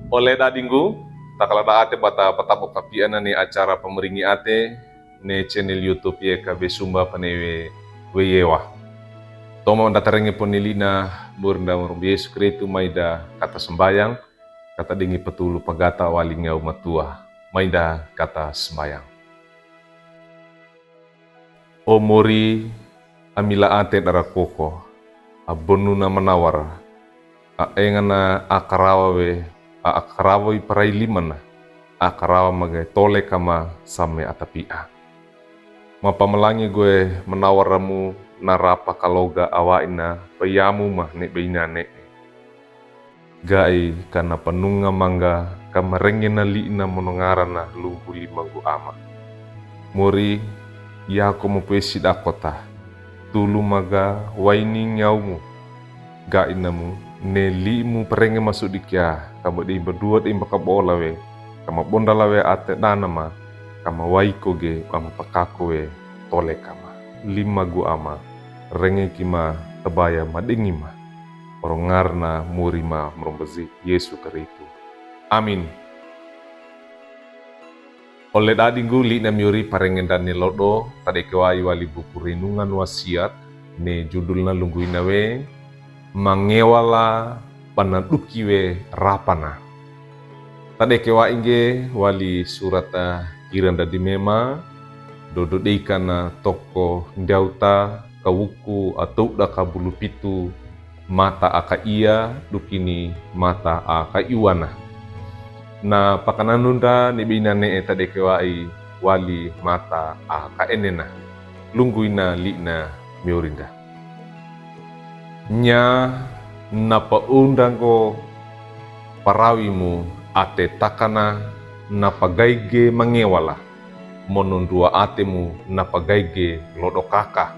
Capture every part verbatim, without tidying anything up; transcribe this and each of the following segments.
Ole dadinggu, takala da ate bata patapok kapiana ni acara pameringi ate ni channel YouTube YKB Sumba Panewe Weyewa. Toma da tarenge poni lina, muri nda Mrumbe Yesu Kristu, mai da kata sembayang, kata dingi petulu pagata wali ngau matua, mai da kata sembayang. O mori, a mila ate dara koko, a bonu na manawara, a engana a karawa we, a karawa i parai limana, a karawa mage tole kama same a tapia. Mapamalangi gwe manawara mu na rapa kaloga awaina payamu ma nebeina ne. Gai kana panunga mangga ka marenge na lina monongarana lunggu lima gu ama. Mori, yako mopesi dakota, tulu mangga waini ngaumu. Gai namu, ne limu parenge masuk dikia, kama de imba dua de imba kabola we, kama bonda lawe ate danama, kama waiko ge ama pakako we tole kama. Lima gu ama, renge kima tabaya madingi ma. Orongarna mori ma Mrumbe Yesu Kristu. Amin. Ole dadinggu, lina miori parenge ndani lodo, tadeke wai wali buku Renungan Wasiat, ne judulna lunggu ina we, Mangewala bana duki we rapana. Tadeke wai nge wali surata Kiran Dadimema, dodo deikana toko ndauta, kawuku atouda kabulu pitu, mata a kaia, dukini mata a kaiwana. Na pakananunda nebeina ne tadeke wai wali mata a kaenena. Lunggu ina lina miorinda. Nya na paunda ngo parawimu ate takana na pagaige mangewala, monondua atemu na pagaige lodokaka.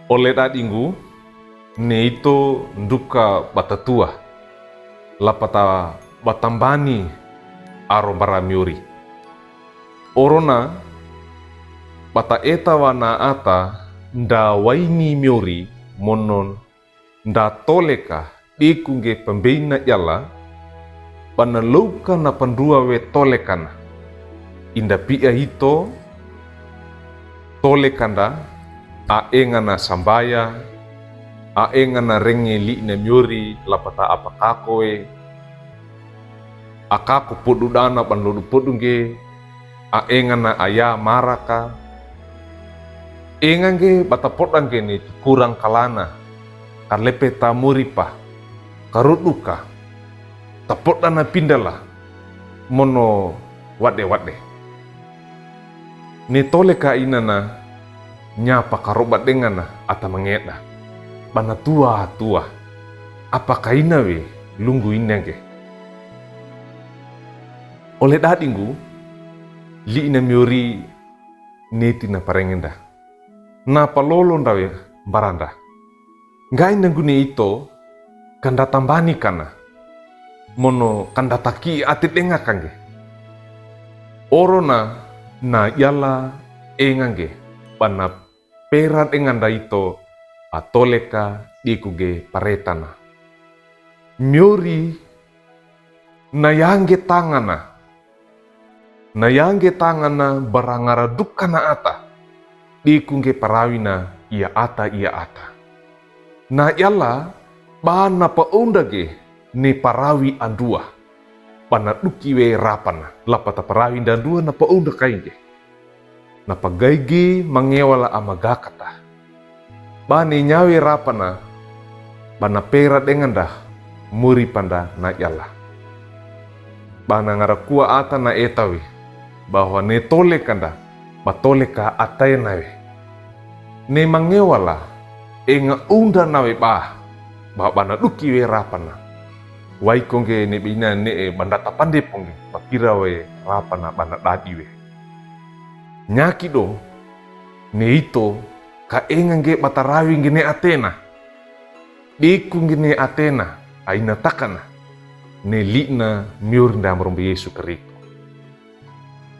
Ole dadinggu, ne ito nduka batatua, lapata batambani aro bara miori. Orona bata eta wana ata nda waini miori monon nda toleka diku nge pambeina yala, bana louka na pandua we tolekana. Inda pia ito, tolekanda, a engana sambaya, a engana renge lina miori lapata apakako we, akako podu dana ban lodu podu nge, a engana aya maraka. Enga nge bata poda nge ni tukurang kalana, kalepeta moripa, karuduka, tapodana pindala, mono wade-wade. Ne toleka inana, nya pakaroba dengana ata mangeda. Bana tua-tua. Apaka ina we lunggu ina nge. Ole dadinggu, lina miori neti na parengenda. Na palolo ndawe baranda. Ngai nangune ito, kanda tambani kana. Mono kanda taki ate denga kange. Orona na yala enga nge, bana pera denganda ito, a toleka diku nge paretana. Miori na yange tangana. Na yange tangana bara ngara dukana ata. Diku nge parawina ia ata ia ata. Na yala bana paunda nge ne parawi andua. Bana duki we rapana. Lapata parawi nda andua na paunda kai nge. Na pagaige mangewala a magakata. Bane nyawe rapana, bana pera denganda, moripa nda na yala. Bana ngara kua ata na eta we, bahwa ne tolekanda, ba toleka atena we. Ne mangewala, enga unda nawe ba, ba bana duki we rapana. Waiko nge nebeina ne e banda tapande ponge, ba pira we rapana bana dadi we. Nyaki do, ne ito, ka enga nge bata rawi nge ne atena. Diku nge ne atena, a ina takana. Ne lina miori nda Mrumbe Yesu Kristu.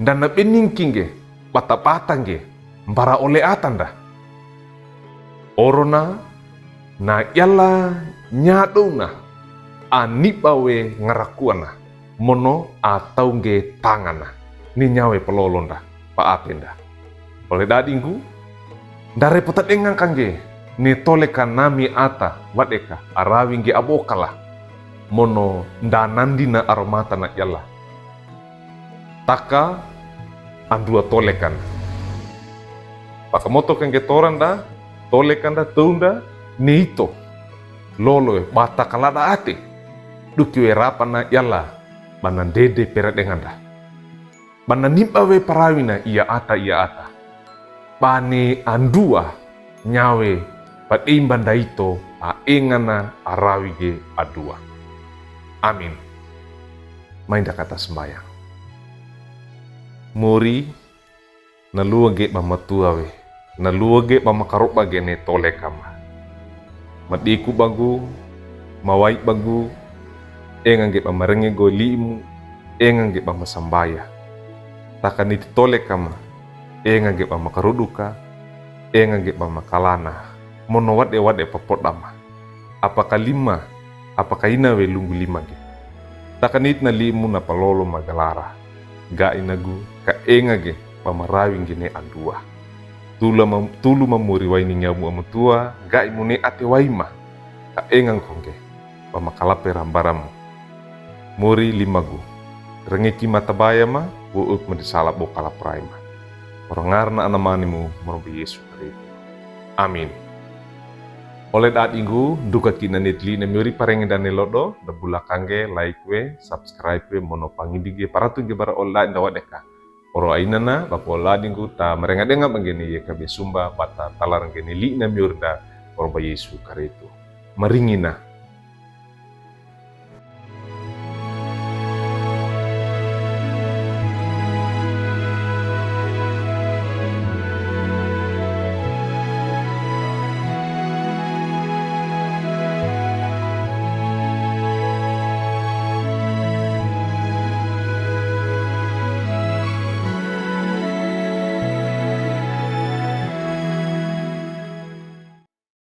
Nda na beninki nge, bata bata nge, mbara ole ata nda. Orona, Na iyala nyadowna, a nibawe ngarakuwana, mono a tawge tangana, ni nyawe palolonda, pa'apenda. Ole dadinggu, nda repota denga kangge, ni toleka nami ata, wadeka, a rawinge abokala, mono nda nandina aromata na iyala. Taka anduwa tolekana. Pakamoto kangge toranda, tolekanda, townda, ni ito. Lolowe, bata kalada ate. Duki we rapa na iyala, ba nandede peradenganda. Ba nanibawe parawina iya ata, iya ata. Ba ni anduwa nyawe, ba deimbanda ito, a engana a rawinge aduwa. Amin. Mainda kata sambayang. Mori, na luwage ba matuwa we, na luwage ba makaroba gene tolekama. Madiku bagu, mawai bagu, engange ba marenge go limu, engange ba masambaya. Taka niti tolekama, engange ba makaroduka, engange ba makalana, mono wade-wade papodama. Apaka lima, apaka ina we lungu limage. Taka niti na limu na palolo magalara. Ga'i nagu, ka engange ba marawinge ne anduwa. Tulu ma-, tulu mamori waini nyamu amutuwa, ga'i mone ate waima. Ka engange kongge, ba makalape rambaramu. Mori limagu. Rengeki matabayama, wo'uk madisala bokala praima. Orongarna anamanimu, moroba Yesu Kristo. Amin. Ole dadinggu, duka kina niti li'na miori parenge dane lodo, da bula kangge, like we, subscribe we, mono pangidinge, paratu ge bara ole dadinda wadeka. Oro ainana, bapa ole dadinggu, ta marenga denga bangene ye kabe sumba, bata talarangene li'na miorida, moroba Yesu Kristo. Maringina,